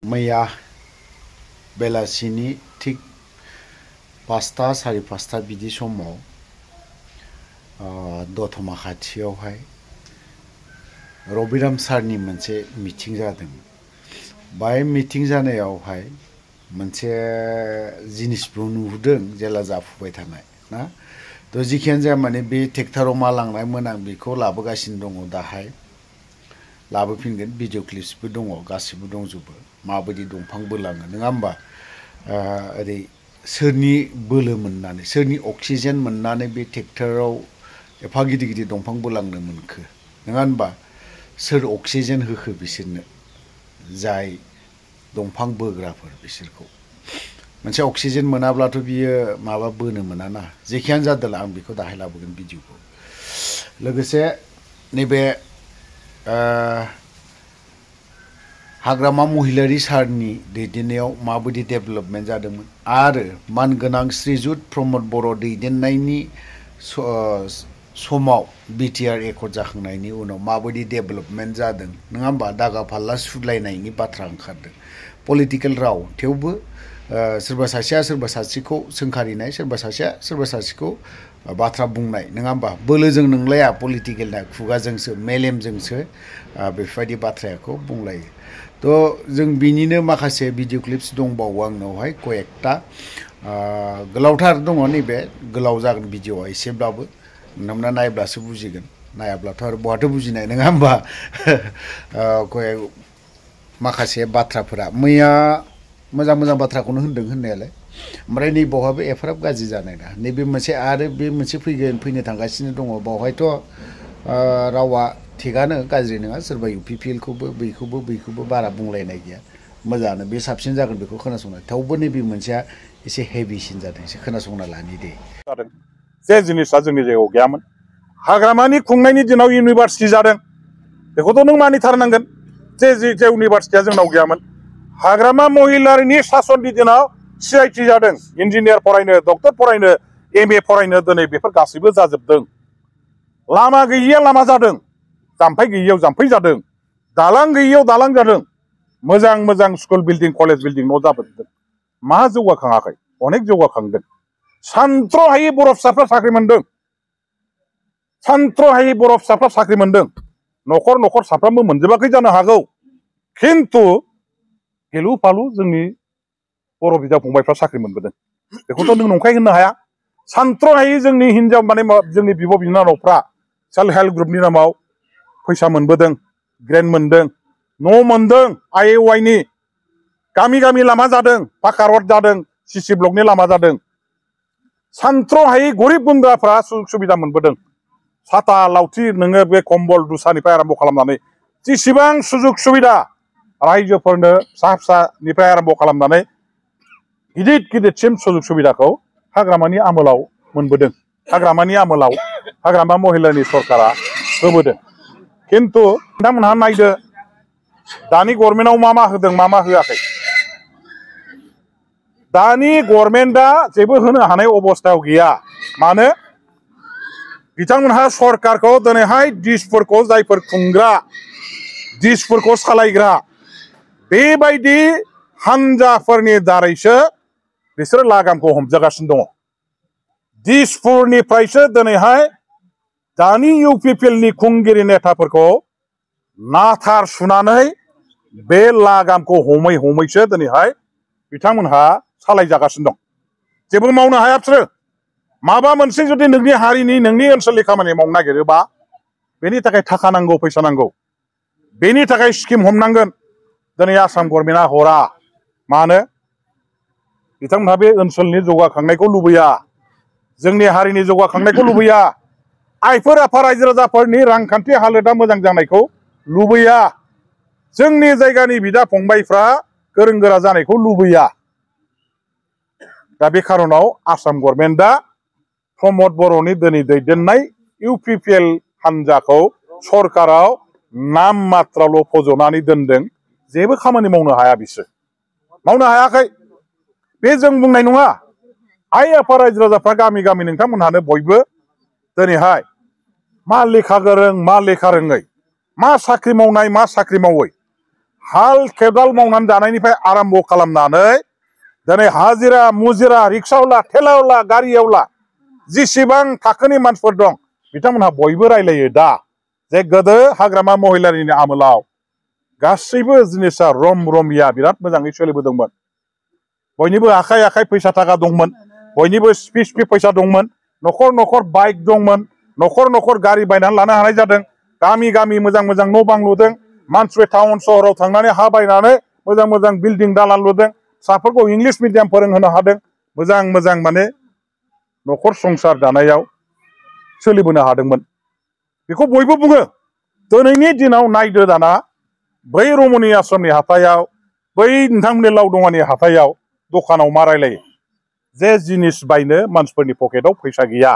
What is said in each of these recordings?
मैया बेलासिनि थिक 5टा सारि 5टा बिदि समाव दतमा खाथियावहाय रबिराम सारनि मोनसे मिटिं जादों। बाय मिटिं जानायावहाय मोनसे जिनिसबो नुदों जेला जाफुबाय थानाय ना। तो जिखियानो जाया माने बे ट्रेक्टराव मा लांनायमोन आं बेखौ लाबोगासिनो दङ दाहाय लाबोफिनगोन। भिडिअ क्लिप्सबो दङ, गासिबो दंजोबो माबायदि दंफां बोलाङो नङा होमबा। ओरै सोरनि बोलो मोननानै सोरनि अक्सिजेन मोननानै बे ट्रेक्टराव एफा गिदिर गिदिर दंफां बोलांनो मोनखो नङा होनबा। सोर अक्सिजेन होखो बिसोरनो, जाय दंफां बोग्राफोर बिसोरखौ। मोनसे अक्सिजेन मोनाब्लाथ' बियो माबा बोनो मोना ना। जेखियानो जादोंला आं बेखौ दाहाय लाबोगोन भिडिअखौ। लोगोसे नैबे हाग्रामा महिलारी सारनि दैदेननायाव माबायदि डेभेलपमेन्ट जादोंमोन आरो मानगोनां श्रीजुत प्रमद बर' दैदेननायनि समाव बिटिआर एकर्ड जाखांनायनि उनाव माबायदि डेभेलपमेन्ट जादों नङा होमबा। दागा फाल्ला सुलायनायनि बाथ्रा ओंखारदों पलिटिकेल राव, थेवबो सोरबा सासेया सोरबा सासेखौ सोंखारिनाय, सोरबा सासेया सोरबा सासेखौ बाथ्रा बुंनाय नङा होमबा। बोलोजों नंलाया पलिटिकेलना, खुगाजोंसो मेलेमजोंसो बेफोरबायदि बाथ्राखौ बुंलायो। तो जों बिनिनो माखासे भिडिअ क्लिप्स दंबावो आंनावहाय कयेकटा। गोलावथार दङ, नैबे गोलाव जागोन भिडिअआ एसेब्लाबो, नोंथांमोना नायब्लासो बुजिगोन, नायाब्लाथ' आरो बहाथो बुजिनाय नङा होमबा। माखासे बाथ्राफोरा मैया मोजां मोजां बाथ्राखौनो होनदों होननायालाय, ओमफ्राय नैबावहायबो एफाराब गाज्रि जानाय ना। नैबे मोनसे आरो बे मोनसे फैनो थांगासिनो दङ, बावहायथ' रावा थिगानो, गाज्रि नङा। सोरबा UPPLखौबो बैखौबो बारा बुंलायनाय गैया, मोजाङानो, बे साबसिन जागोन बेखौ खोनासंनाय। थेवबो नैबे मोनसेया एसे हेभिसिन जादों, एसे खोनासंना लानि दे। जे जिनिसा जोंनि जायगायाव गैयामोन। हाग्रामानि खुंनायनि दिनाव इउनिभार्सिटि जादों, बेखौथ' नों मानिथारनांगोन जे इउनिभार्सिटिया जोंनाव गैयामोन। हाग्रामा महिलारिनि सासननि दिनाव CIT जादों, इन्जिनियार फरायनो, डक्टर फरायनो, MA फरायनो दिनै बेफोर गासैबो जाजोबदों। लामा गैयिया लामा जादों, जाम्फै गैयियाव जाम्फै जादों, दालां गैयियाव दालां जादों, मोजां मोजां स्कुल बिल्डिं, कलेज बिल्डिं न' जाबोदों। मा जौगाखाङाखै? अनेक जौगाखांदों। सानथ्र'हायि बर' फिसाफ्रा साख्रि मोनदों, सानथ्र'हायि बर' फिसाफ्रा साख्रि मोनदों। न'खर न'खर साफ्रोमबो मोनजोबाखै जानो हागौ, खिन्थु गेलु फालु जोंनि बर' बिदा फंबायफ्रा साख्रि मोनबोदों। बेखौथ' नों नंखाय होननो हाया। सानथ्र'हायि जोंनि हिनजाव माने जोंनि बिब' बिनानावफ्रा सेल्फ हेल्प ग्रुपनि नामाव फैसा मोनबोदों, ग्रेन्ट मोनदों, न' मोनदों। IAY नि गामि गामि लामा जादों, पाका रड जादों, CC ब्लकनि लामा जादों। सानथ्र'हायि गरिब गुन्द्राफ्रा सुजुग सुबिदा मोनबोदों। साथा लावथि नोङो बे कम्बल दुसानिफ्राय आरम्भ खालामनानै जेसेबां सुजुग सुबिदा रायजोफोरनो फिसा फिसानिफ्राय आरम्भ खालामनानै गिदिर गिदिरसिम सुजुग सुबिदाखौ हाग्रामानि आमोलाव मोनबोदों। हाग्रामानि आमोलाव हाग्रामा महिलारिनि सरकारा होबोदों। खिन्थु नोंथांमोनहा नायदो दानि गभर्नमेन्टआव मा मा होदों, मा मा होआखै। दानि गभर्नमेन्टआ जेबो होनो हानाय अबस्थायाव गैया। मानो? बिथांमोनहा सरकारखौ दिनैहाय दिसफोरखौ जायफोर खुंग्रा, दिसफोरखौ सालायग्रा बेबायदि हानजाफोरनि दारैसो बिसोरो लागामखौ हमजागासिनो दङ। दिसफोरनिफ्रायसो दिनैहाय दानि UPPLनि खुंगिरि नेताफोरखौ नाथार सुनानै बे लागामखौ हमै हमैसो दिनैहाय बिथांमोनहा सालायजागासिनो दं। जेबो मावनो हाया बिसोरो। माबा मोनसे जुदि नोंनि हारिनि, नोंनि ओनसोलनि खामानि मावनो नागिरोबा बेनि थाखाय थाखा नांगौ, फैसा नांगौ, बेनि थाखाय स्किम हमनांगोन। दिनै आसाम गभर्नमेन्टआ हरा। मानो? बिथांमोनहा बे ओनसोलनि जौगाखांनायखौ लुबैया, जोंनि हारिनि जौगाखांनायखौ लुबैया, आइफोर आफा रायजो राजाफोरनि रांखान्थि हालोदा मोजां जानायखौ लुबैया, जोंनि जायगानि बिदा फंबायफ्रा गोरों गोरा जानायखौ लुबैया। दा बे खार'नाव आसाम गभर्नमेन्टआ प्रमद बर'नि दिनै दैदेननाय UPPL हान्जाखौ सरकाराव नाम मात्रल' फज'नानै दोनदों। जेबो खामानि मावनो हाया, बिसोर मावनो हायाखै। बे जों बुंनाय नङा। आइ आफा रायजो राजाफ्रा गामि गामि नोंथांमोनहानो बयबो दिनैहाय मा लेखा गोरों, मा लेखा रोङै, मा साख्रि मावनाय, मा साख्रि मावै, हाल खेदाल मावनानै जानायनिफ्राय आराम्भ खालामनानै दिनै हाजिरा मुजिरा रिक्सावला थेलावला गारियावला जेसेबां थाखोनि मानसिफोर दं बिथांमोनहा बयबो रायलायो दा जे गोदो हाग्रामा महिलारिनि आमोलाव गासैबो जिनिसा रम रमिया बिराद मोजाङै सोलिबोदोंमोन बयनिबो आखाइ आखाइ फैसा थाखा दंमोन बयनिबो स्पि स्पि फैसा दंमोन न'खर न'खर बाइक दंमोन न'खर न'खर गारि बायनानै लानो हानाय जादों गामि गामि मोजां मोजां न' बां लुदों मानसिफोर टाउन सहराव थांनानै हा बायनानै मोजां मोजां बिल्डिं दालान लुदों फिसाफोरखौ इंलिश मिडियाम फोरोंहोनो हादों मोजां मोजां माने न'खर संसार दानायाव सोलिबोनो हादोंमोन बेखौ बयबो बुङो दिनैनि दिनाव नायदो दाना बै रमणी आश्रमनि हाथायाव बै नोंथांमोननि लावदंगानि हाथायाव दखानाव मा रायलायो जे जिनिस बायनो मानसिफोरनि पकेटाव फैसा गैया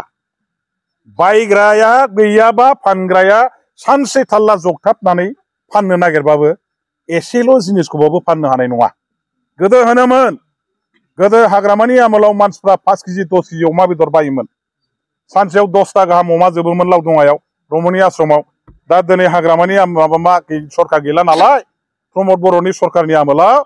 बायग्राया गैयाबा फानग्राया सानसे थाल्ला जगथाबनानै फाननो नागिरबाबो एसेल' जिनिसखौबाबो फाननो हानाय नङा गोदो होनोमोन गोदो हाग्रामानि आमोलाव मानसिफ्रा 5 केजि 10 केजि अमा बेदर बायोमोन सानसेयाव 10ता गाहाम अमा जोबोमोन लावदंगायाव रमणी आश्रमाव दा दिनै हाग्रामानि माबा सरकार गैला नालाय प्रमद बर'नि सरकारनि आमोलाव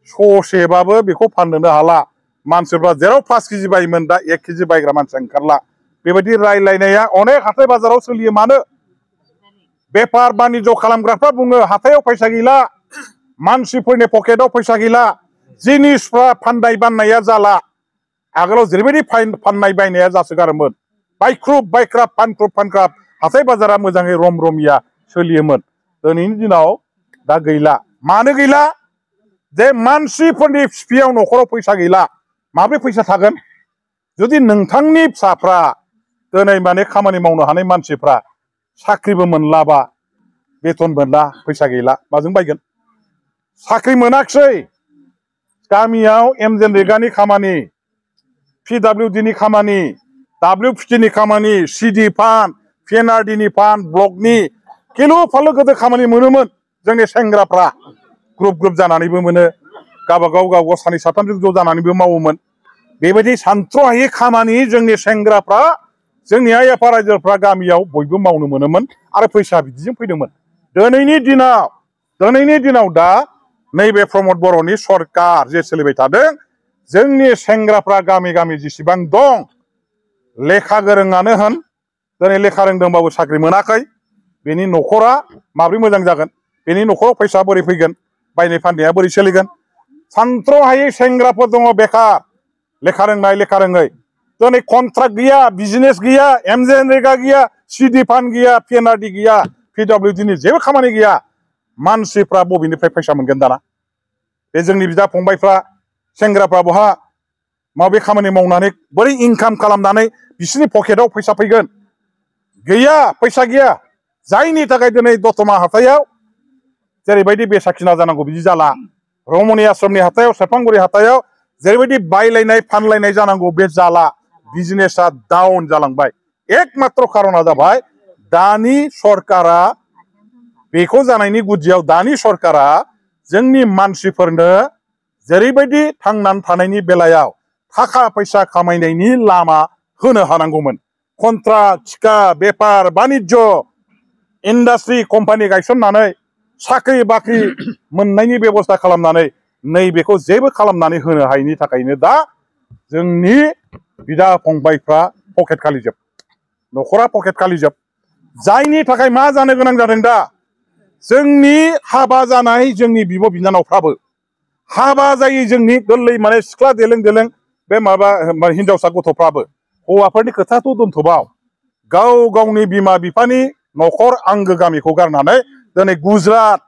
ससेबाबो बेखौ फाननोनो हाला मानसिफ्रा जेराव 5 केजि बायोमोन दा 1 केजि बायग्रा मानसिया ओंखारला बेबायदि रायलायनाया अनेक हाथाय बाजाराव सोलियो मानो बेफार बानिज्य खालामग्राफ्रा बुङो हाथायाव फैसा गैला मानसिफोरनि पकेटाव फैसा गैला जिनिसफ्रा फाननाय बाननाया जाला आगोलाव जेरैबायदि फाननाय बायनाया जासोगारोमोन बायख्रुब बायख्राब फानख्रुब फानख्राब हाथाय बाजारा मोजाङै रम रमिया सोलियोमोन दिनैनि दिनाव दा गैला मानो गैला जे मानसिफोरनि फिसायाव न'खराव फैसा गैला माब्रै फैसा थागोन जुदि नोंथांनि फिसाफ्रा दिनै माने खामानि मावनो हानाय मानसिफ्रा साख्रिबो मोनलाबा बेथन मोनला फैसा गैला माजों बायगोन साख्रि मोनाखसै गामियाव एमजेन रेगानि खामानि PWD नि खामानि WPT नि खामानि CD फान्ड PNRD नि फान्ड ब्लकनि किलु फालु गोदो खामानि मोनोमोन जोंनि सेंग्राफ्रा ग्रुप ग्रुप जानानैबो मोनो गावबागाव सानै साथामजों ज' जानानैबो मावोमोन बेबायदि सानथ्र'हायै खामानि जोंनि सेंग्राफ्रा जोंनि आइ आफा रायजोफ्रा गामियाव बयबो मावनो मोनोमोन आरो फैसा बिदिजों फैदोंमोन दिनैनि दिनाव दा नैबे प्रमद बर'नि सरकार जे सोलिबाय थादों जोंनि सेंग्राफ्रा गामि गामि जेसेबां दं लेखा गोरोङानो होन दिनै लेखा रोंदोंबाबो साख्रि मोनाखै बेनि न'खरा माब्रै मोजां जागोन बेनि न'खराव फैसा बोरै फैगोन बायनाय फाननाया बोरै सोलिगोन सानथ्र'हायै सेंग्राफोर दङ बेखार लेखा रोंनाय लेखा रोङै दिनै कन्ट्राक्ट गैया बिजनेस गैया एमजेन रेगा गैया CD फान्ड गैया PNRD गैया PWD नि जेबो खामानि गैया मानसिफ्रा बबेनिफ्राय फैसा मोनगोन दाना बे जोंनि बिदा फंबायफ्रा सेंग्राफ्रा बहा माबे खामानि मावनानै बोरै इनकाम खालामनानै बिसोरनि पकेटाव फैसा फैगोन गैया फैसा गैया जायनि थाखाय दिनै दतमा हाथायाव जेरैबायदि बेसाखिना जानांगौ बिदि जाला रमणी आश्रमनि हाथायाव सेरफांगुरि हाथायाव जेरैबायदि बायलायनाय फानलायनाय जानांगौ बे जाला बिजनेसा डाउन जालांबाय एकमात्र खारना जाबाय दानि सरकारा बेखौ जानायनि गुदियाव दानि सरकारा जोंनि मानसिफोरनो जेरैबायदि थांनानै थानायनि बेलायाव थाखा फैसा खामायनायनि लामा होनो हानांगौमोन कन्ट्राक्ट थिखा बेफार बानिज्य इन्डास्ट्रि कम्पानि गायसननानै साख्रि बाख्रि मोननायनि बेबस्था खालामनानै नैबेखौ जेबो खालामनानै होनो हायैनि थाखायनो दा जोंनि बिदा फंबायफ्रा पकेट खालिजोब न'खरा पकेट खालिजोब जायनि थाखाय मा जानो गोनां जादों दा जोंनि हाबा जानाय जोंनि बिब' बिनानावफ्राबो हाबा जायै जोंनि गोरलै माने सिख्ला देलें देलें बे माबा हिनजावसा गथ'फ्राबो हौवाफोरनि खोथाथ' दोनथ'बाव गाव गावनि बिमा बिफानि न'खर आंगो गामिखौ गारनानै दिनै गुजरात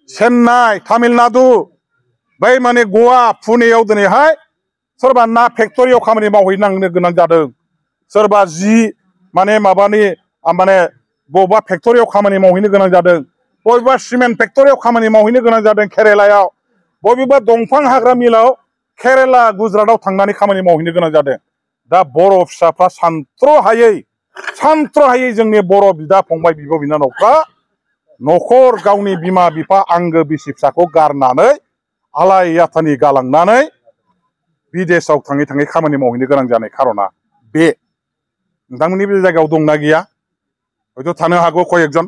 चेन्नाइ तामिलनाडु बै माने गवा पुनेयाव दिनैहाय सोरबा ना फेक्टरियाव खामानि मावहैनांनो गोनां जादों सोरबा जि माने माबानि माने बबेबा फेक्टरियाव खामानि मावहैनो गोनां जादों बबेबा सिमेन्ट फेक्टरियाव खामानि मावहैनो गोनां जादों केरेलायाव बबेबा दंफां हाग्रा मिलाव केरेला गुजरातआव थांनानै खामानि मावहैनो गोनां जादों दा बर' फिसाफ्रा सानथ्र'हायै जोंनि बर' बिदा फंबाय बिब' बिनानावफ्रा न'खर गावनि बिमा बिफा आंगो बिसि फिसाखौ गारनानै आलाय आथानि गालांनानै बिदेशआव थाङै थाङै खामानि मावहैनो गोनां जानाय खार'ना बे नोंथांमोननि बे जायगायाव दंना गैया हयथ' थानो हागौ कयेकजन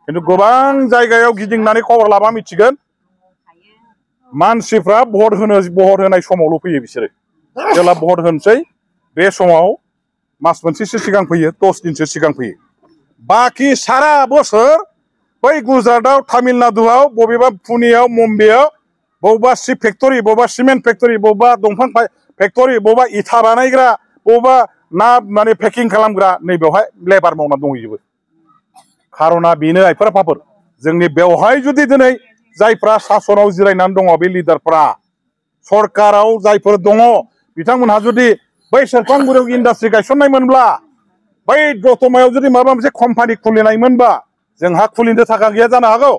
खिन्थु गोबां जायगायाव गिदिंनानै खबर लाबा मिथिगोन मानसिफ्रा भट होनाय समावल' फैयो बिसोरो जेब्ला भट होनोसै बे समाव मास मोनसेसो सिगां फैयो 10 दिनसो सिगां फैयो बाखि सारा बोसोर बै गुजरातआव तामिलनाडुआव बबेबा पुनेआव मुम्बाइआव बबेबा सिप फेक्टरि बबेबा सिमेन्ट फेक्टरि बबेबा दंफां फेक्टरि बबेबा इथा बानायग्रा बबेबा ना माने पेकिं खालामग्रा नै बेवहाय लेबार मावना दंहैजोबो खार'ना बेनो आइफोर आफाफोर जोंनि बेवहाय जुदि दिनै जायफ्रा सासनाव जिरायनानै दङ बे लिडारफ्रा सरकाराव जायफोर दङ बिथांमोनहा जुदि बै सेरफांगुरियाव इन्डास्ट्रि गायसननायमोनब्ला बै दतमायाव जुदि माबा मोनसे कम्पानि खुलिनायमोनबा जोंहा खुलिनो थाखा गैया जानो हागौ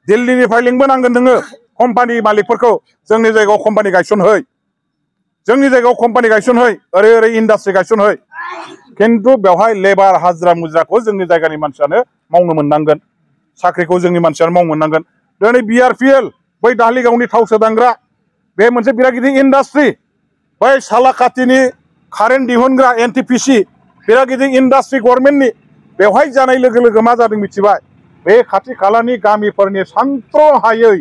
दिल्लीनिफ्राय लिंबोनांगोन नोङो कम्पानि मालिकफोरखौ जोंनि जायगायाव कम्पानि गायसनहै जोंनि जायगायाव कम्पानि गायसनहै ओरै ओरै इन्डास्ट्रि गायसनहै खिन्थु बेवहाय लेबार हाजिरा मुजिराखौ जोंनि जायगानि मानसियानो मावनो मोननांगोन साख्रिखौ जोंनि मानसियानो मावनो मोननांगोन दिनै BRPL बै दालिगावनि थाव सोदांग्रा बे मोनसे बिराद गिदिर इन्डास्ट्रि बै सालाकाटिनि कारेन्ट दिहुनग्रा NTPC बिराद गिदिर इन्डास्ट्रि गभर्नमेन्टनि बेवहाय जानाय लोगो लोगो मा जादों मिथिबाय बे खाथि खालानि गामिफोरनि सानथ्र'हायै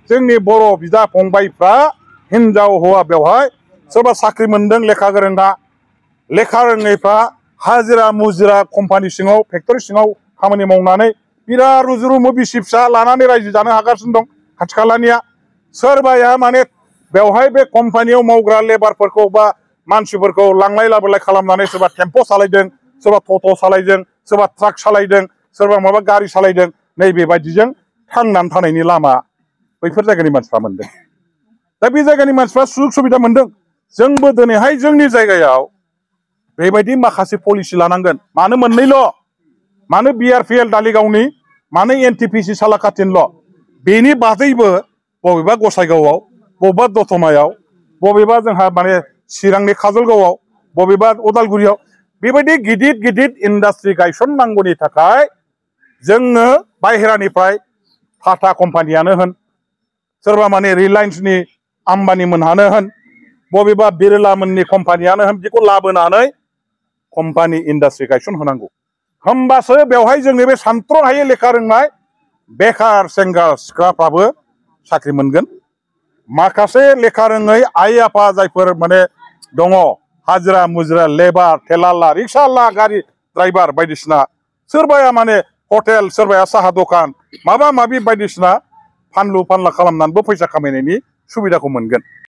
जोंनि बर' बिदा फंबायफ्रा हिनजाव हौवा बेवहाय सोरबा साख्रि मोनदों लेखा गोरोंआ लेखा रोङैफ्रा हाजिरा मुजिरा कम्पानि सिङाव फेक्टरि सिङाव खामानि मावनानै बिराद रुजु रुमु बिसि फिसा लानानै रायजो जानो हागासिनो दं खाथि खालानिया सोरबाया माने बेवहाय बे कम्पानियाव मावग्रा लेबारफोरखौ बा मानसिफोरखौ लांलाय लाबोलाय खालामनानै सोरबा टेम्प' सालायदों सोरबा टट' सालायदों सोरबा ट्राक सालायदों सोरबा माबा गारि सालायदों नैबेबायदिजों थांनानै थानायनि लामा बैफोर जायगानि मानसिफ्रा मोनदों दा बे जायगानि मानसिफ्रा सुजुग सुबिदा मोनदों जोंबो दिनैहाय जोंनि जायगायाव बेबायदि माखासे पलिसि लानांगोन मानो मोननैल' मानो BRPL दालिगावनि मानो NTPC सालाकाटिनल' बेनि बादैबो बबेबा गसाइगावआव बबेबा दतमायाव बबेबा जोंहा माने चिरांनि काजलगावआव बबेबा उदालगुरियाव बेबायदि गिदिर गिदिर इन्डास्ट्रि गायसननांगौनि थाखाय जोंनो बाहेरानिफ्राय टाटा कम्पानियानो होन सोरबा माने रिलायन्सनि आम्बानि मोनहानो होन बबेबा बिरलामोननि कम्पानियानो होन बेखौ लाबोनानै कम्पानि इन्डास्ट्रि गायसन होनांगौ होमबासो बेवहाय जोंनि बे सानथ्र'हायै लेखा रोंनाय बेखार सेंग्रा सिख्लाफ्राबो साख्रि मोनगोन माखासे लेखा रोङै आइ आफा जायफोर माने दङ हाजिरा मुजिरा लेबार थेलाला रिक्साला गारि ड्राइभार बायदिसिना सोरबाया माने हटेल सोरबाया साहा दखान माबा माबि बायदिसिना फानलु फानला खालामनानैबो फैसा खामायनायनि सुबिदाखौ मोनगोन